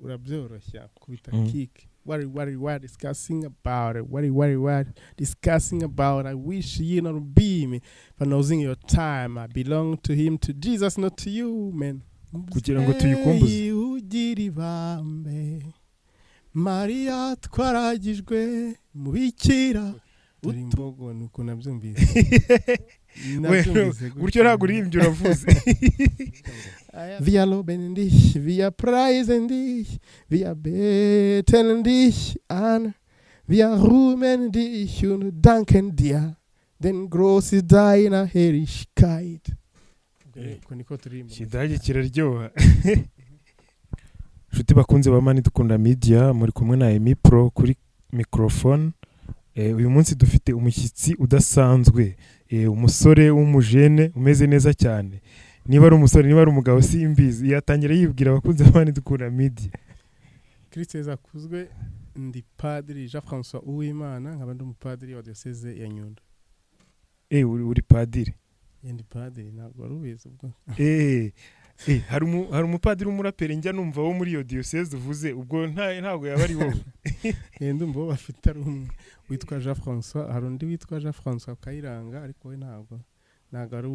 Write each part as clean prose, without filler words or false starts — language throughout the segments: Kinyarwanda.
Urabyoroshya kubita kick. What what what discussing about it? What what what discussing about? I wish you not be me for losing your time. I belong to him, to Jesus, not to you, man. Kugira ngo tuyikumbuze. Mubyeyi ugira ibambe, Mariya twaragijwe mubikira. Dore imbogo, nuko nabyumvise. Nabyumvise. Gutyo ntabwo uririmbye, uravuze. Wir loben dich, wir preisen dich, wir beten dich an, wir rühmen dich und danken dir, denn groß ist deine Herrlichkeit. Uko niko turirimba. Ikidage kiraryoha. Inshuti bakunze ba Mani Dukunda Media, muri kumwe na Emi Pro kuri microphone. Uyu munsi dufite umushyitsi udasanzwe, umusore w'umujene umeze neza cyane. Niba ari umusore, niba ari umugabo, simbizi. Yatangira yibwira abakunzi ba Mani Dukunda Media. Kristo Yezu akuzwe. Ndi Padiri Jean François Uwimana, nkaba ndi umupadiri wa Diyoseze ya Nyundo. Uri padiri? Ndi padiri, ntabwo wari ubizi ubwo? Hari umupadiri w'umuraperi njya numva wo muri iyo diyoseze uvuze, ubwo ntabwo yaba ari wowe? Ndumva uwo bafite ari umwe witwa Jean François. Hari undi witwa Jean François Kayiranga, ariko we ntabwo ari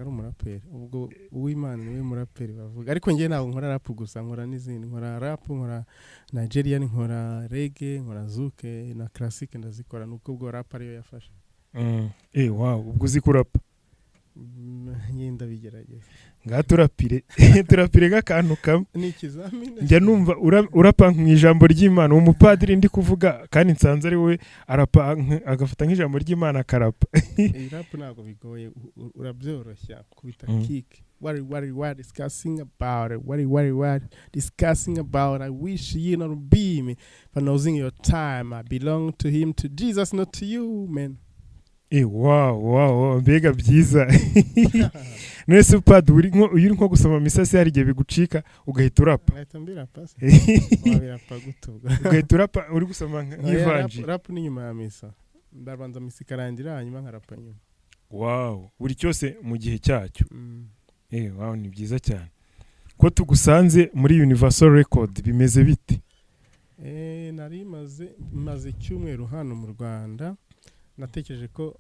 umuraperi. Ubwo Uwimana niwe muraperi bavuga, ariko njye ntabwo nkora rap gusa, nkora n'izindi. Nkora rap, nkora Nigerian, nkora reggae, nkora zouk na classic ndazikora, nuko ubwo rap ariyo yafashe. Wow, ubwo uzi kurapa? Njye ndabigerageza. Ngaha turapire, turapire nk'akantu kamwe. Ni ikizamini? Njya numva urapa mu ijambo ry'Imana. Uwo mupadiri ndi kuvuga kandi nsanze ari we arapa, agafata nk'ijambo ry'Imana akarapa. Iyi rap ntabwo bigoye, urabyoroshya kubita kick. What what what discussing about it? What what what discussing about? I wish you not be me for losing your time. I belong to him, to Jesus, not to you, man. Wow, mbega byiza! None se padiri, iyo uri nko gusoma misa se, hari igihe bigucika ugahita urapa? Ngahita mbirapa se? Wabirapa gute ubwo? Ugahita urapa uri gusoma Oya, nk'ivanjiri. Rap ni nyuma ya misa. Ndabanza misa ikarangira, hanyuma nkarapa nyuma. Wow, buri cyose mu gihe cyacyo. Wow, ni byiza cyane ko tugusanze muri Universal Record. Bimeze bite? Nari maze icyumweru hano mu Rwanda. Natekereje ko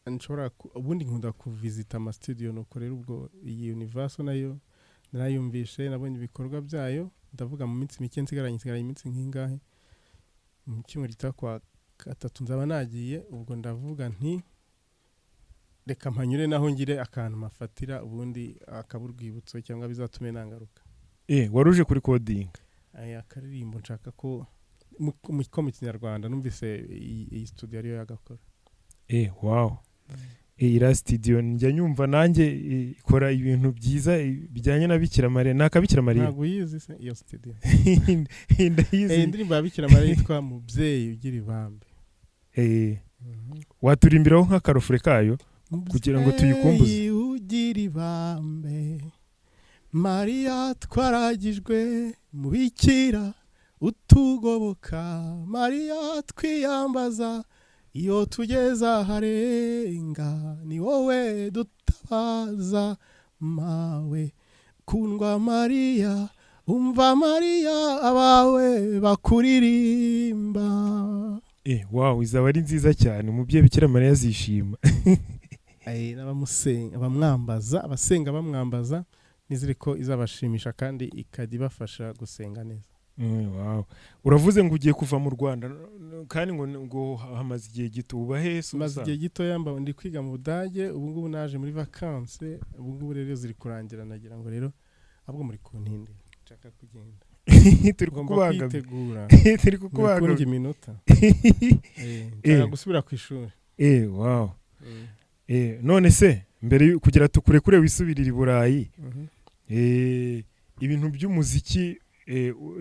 nshobora ubundi nkunda kuvizita ama studio, nuko rero ubwo iyi Universal nayo narayumvishe, nabonye ibikorwa byayo, ndavuga mu minsi mike nsigaranye iminsi nk'ingahe, mu cyumweru gitaha kwa gatatu nzaba nagiye. Ubwo ndavuga nti reka mpanyure naho ngire akantu mafatira, ubundi akaba urwibutso cyangwa bizatume nangaruka. Wari uje kuri recordinga? Aya akaririmbo nshaka ko ko mu Kinyarwanda numvise iyi studio ariyo yagakora. Wow, iriya studio njya nyumva nanjye, ikora ibintu byiza, bijyanye na Bikira Mariya. Ni akabikira Mariya. Ntabwo uyizi se iyo studio? Ndayizi. Indirimbo ya Bikira Mariya yitwa Mubyeyi Ugira Ibambe. Waturimbiraho nk'akarofure kayo kugira ngo tuyikumbuze? Mubyeyi ugira ibambe, Mariya twaragijwe mubikira utugoboka, Mariya twiyambaza iyo tugeze aharenga, ni wowe dutabaza mawe kundwa. Mariya umva, Mariya abawe bakuririmba. Wow, izaba ari nziza cyane. Umubyeyi Bikira Mariya azishima. N'abamusenga abamwambaza, abasenga bamwambaza, nizere ko izabashimisha kandi ikajya ibafasha gusenga neza. Wow. Uravuze ngo ugiye kuva mu Rwanda, kandi ngo hamaze igihe gito. Uba hehe se Maze ubusanzwe? igihe gito yamba ndi kwiga mu Budage. Ubu ngubu naje muri vacances, ubu ngubu rero ziri kurangira, nagira ngo rero ahubwo muri kuntindira, nshaka kugenda. Turi Ngomba kukubangamira. kwitegura. Turi Muri kukubangamira. kundya iminota. Nshaka gusubira ku ishuri. Wow. None se mbere kugira tukurekure wisubirire i Burayi, ibintu by'umuziki,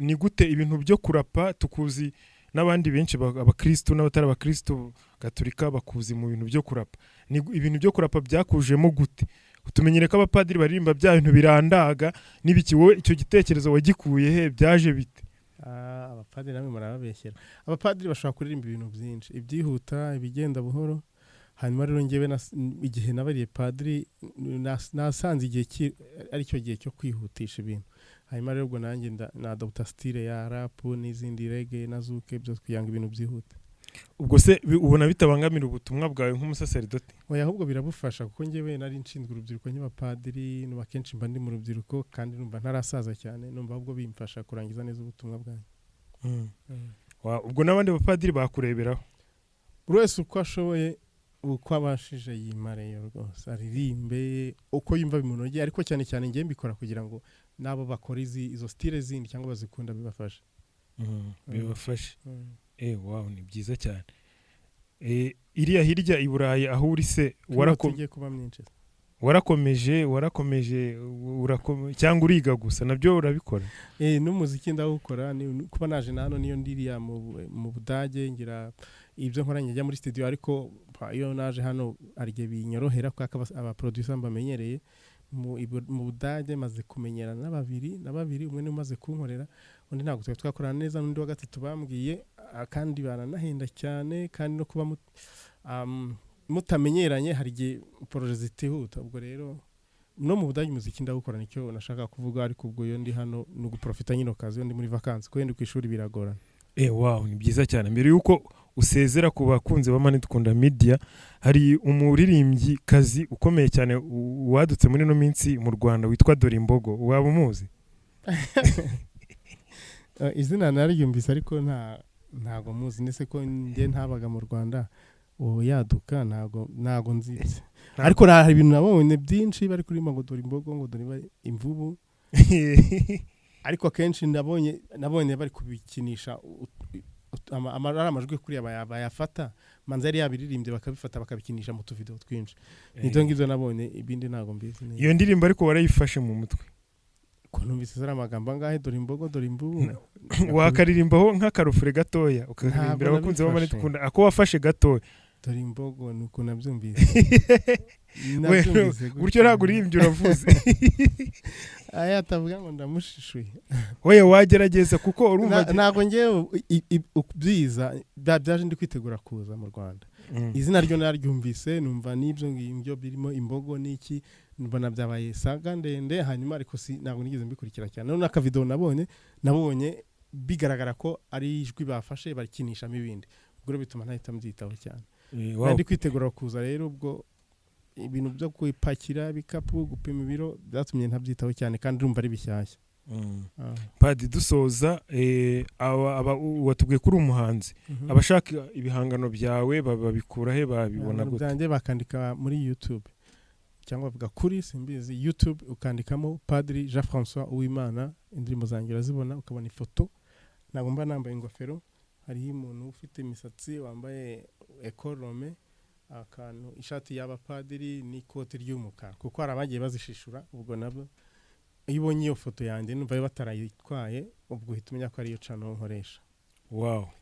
ni gute ibintu byo kurapa tukuzi, n'abandi benshi abakristu n'abatari abakristu gatolika bakuzi mu bintu byo kurapa, ni ibintu byo kurapa byakujemo gute? Tumenyere ko abapadiri baririmba bya bintu birandaga n'ibiki. Wowe icyo gitekerezo wagikuye he? Byaje bite? Ah, abapadiri namwe murababeshyera. Abapadiri bashobora kuririmba ibintu byinshi, ibyihuta, ibigenda buhoro. Hanyuma rero njyewe igihe nabariye padiri, nasanze igihe aricyo gihe cyo kwihutisha ibintu. Hanyuma rero ubwo nanjye na adopta style ya rap n'izindi reggae na zouk, byose kugira ngo ibintu byihute. Ubwo se ubona bitabangamira ubutumwa bwawe nk'umusaseridoti? Oya, ahubwo birabufasha, kuko njyewe nari nshinzwe urubyiruko nk'abapadiri, nuba kenshi mba ndi mu rubyiruko, kandi numva ntarasaza cyane, numva ahubwo bimfasha kurangiza neza ubutumwa bwanjye. Ubwo n'abandi bapadiri bakureberaho. Buri wese uko ashoboye, uko abashije, yimareyo rwose, aririmbe uko yumva bimunogeye, ariko cyane cyane njye mbikora kugira ngo n'abo bakora izo style zindi cyangwa bazikunda bibafashe. Bibafashe. Wow, ni byiza cyane. Iriya hirya i Burayi aho uri se Tugiye kuba myinshi. Warakomeje cyangwa uriga gusa, nabyo urabikora? N'umuziki ndawukora. Ni kuba naje na hano, niyo ndiriya mu Budage ngira ibyo nkora, njya muri studio, ariko iyo naje hano hari igihe binyorohera kubera ko aba producer mbamenyereye. Mu Budage maze kumenyerana na babiri, umwe niwe umaze kunkorera, undi ntabwo twari twakorana neza, n'undi wa gatatu bambwiye, kandi baranahenda cyane, kandi no kuba mutamenyeranye hari igihe projet zitihuta. Ubwo rero no mu Budage umuziki ndawukora, nicyo nashaka kuvuga. Ariko ubwo iyo ndi hano ni uguprofita nyine kazi, iyo ndi muri vacances, kuko iyo ndi ku ishuri biragorana. Wow, ni byiza cyane. Mbere yuko usezera ku bakunzi ba Mani Dukunda Media, hari umuririmbyi kazi ukomeye cyane wadutse muri ino minsi mu Rwanda witwa Dorimbogo, waba umuzi? Izina nararyumvise, ariko ntago muzi, ndetse ko njye ntabaga mu Rwanda uwo yaduka, ntago nzibye, ariko hari ibintu nabonye byinshi bari kuririmba ngo dore imbogo, ngo dore imvubu, ariko akenshi nabonye bari kubikinisha ari amajwi kuriya bayafata manza yari yabiririmbye, bakabifata bakabikinisha mu tuvideo twinshi. Nibyo ngibyo nabonye, ibindi ntago mbizi neza. Iyo ndirimbo ariko warayifashe mu mutwe? Ko numvise zari amagambo angahe, dore imbogo, dore imvubu. Wakaririmbaho nk'akarufure gatoya, ukaririmbira Ntabwo abakunzi ba Mani nabifashe. Dukunda ako wafashe gatoya. Dore imbogo, ni uko nabyumvise. Nabyumvise gutyo. Gutyo ntabwo uririmbye, uravuze. Aya atavuga ngo ndamushishuye. Oya, wagerageza kuko urumva Ntabwo ngewe byiza byaje ndi kwitegura kuza mu Rwanda. Izina ryo naryumvise, numva n'ibyo ngibyo birimo imbogo n'iki, mbona byabaye saga ndende. Hanyuma ariko si ntabwo nigeze mbikurikira cyane. None akavideo nabonye bigaragara ko ari ijwi bafashe barikinishamo ibindi, ubwo rero bituma ntahita mbyitaho cyane. Nari ndi kwitegura kuza rero, ubwo ibintu byo kwipakira ibikapu, gupima ibiro, byatumye ntabyitaho cyane, kandi urumva ari bishyashya. Padi, dusoza, watubwiye ko uri umuhanzi. Abashaka ibihangano byawe babikura he, babibona Ibihangano gute? byanjye bakandika muri YouTube cyangwa bavuga kuri simbizi YouTube, ukandikamo Padiri Jean François Uwimana, indirimbo zanjye urazibona, ukabona ifoto. Ntabwo mba nambaye ingofero, hariho umuntu ufite imisatsi wambaye ekorome, akantu, ishati y'abapadiri n'ikoti ry'umukara, kuko hari abagiye bazishishura. Ubwo nabo iyo ubonye iyo foto yanjye numva batarayitwaye, ubwo uhita umenya ko ariyo channel nkoresha.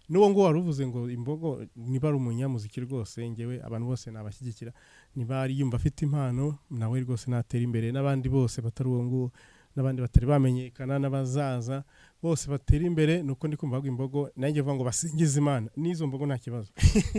N'uwo nguwo wari uvuze ngo imbogo, niba ari umunyamuziki rwose, ngewe abantu bose nabashyigikira. Niba ari yumva afite impano, nawe rwose natera imbere, n'abandi bose batari uwo nguwo, n'abandi batari bamenyekana, n'abazaza bose batera imbere. Nuko ndi kumva ngo imbogo, nanjye vuga ngo basingize Imana n'izo mbogo, nta kibazo.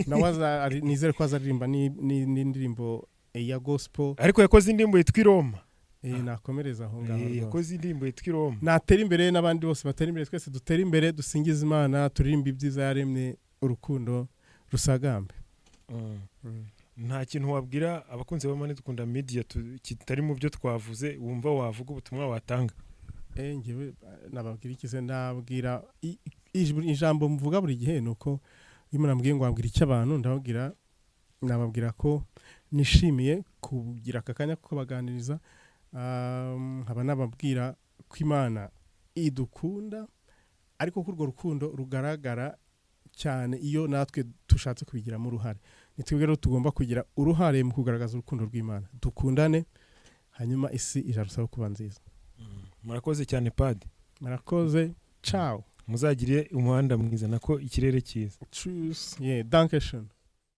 Nawe nizere ko azaririmba n'indirimbo ya gospel. Ariko yakoze indirimbo yitwa Iroma. Nakomereza aho ngaho rwose. Yakoze indirimbo yitwa Iroma. Natera imbere, n'abandi bose batera imbere, twese dutere imbere, dusingize Imana, turirimbe ibyiza yaremye, urukundo rusagambe. Nta kintu wabwira abakunzi ba Mani Dukunda Media kitari mu byo twavuze, wumva wavuga, ubutumwa watanga? Njyewe nababwira iki se? Nabwira ijambo mvuga buri gihe, ni uko iyo umuntu ambwiye ngo wabwira icyo abantu, ndababwira, nababwira ko nishimiye kugira aka kanya ko kubaganiriza, nkaba nababwira ko Imana idukunda, ariko ko urwo rukundo rugaragara cyane iyo natwe dushatse kubigiramo uruhare. Ni twebwe rero tugomba kugira uruhare mu kugaragaza urukundo rw'Imana. Dukundane, hanyuma isi irarushaho kuba nziza. Murakoze cyane, Padi. Murakoze, ciao. Muzagire umuhanda mwiza, nako ikirere cyiza. Tschüss. Yeah, danke schön.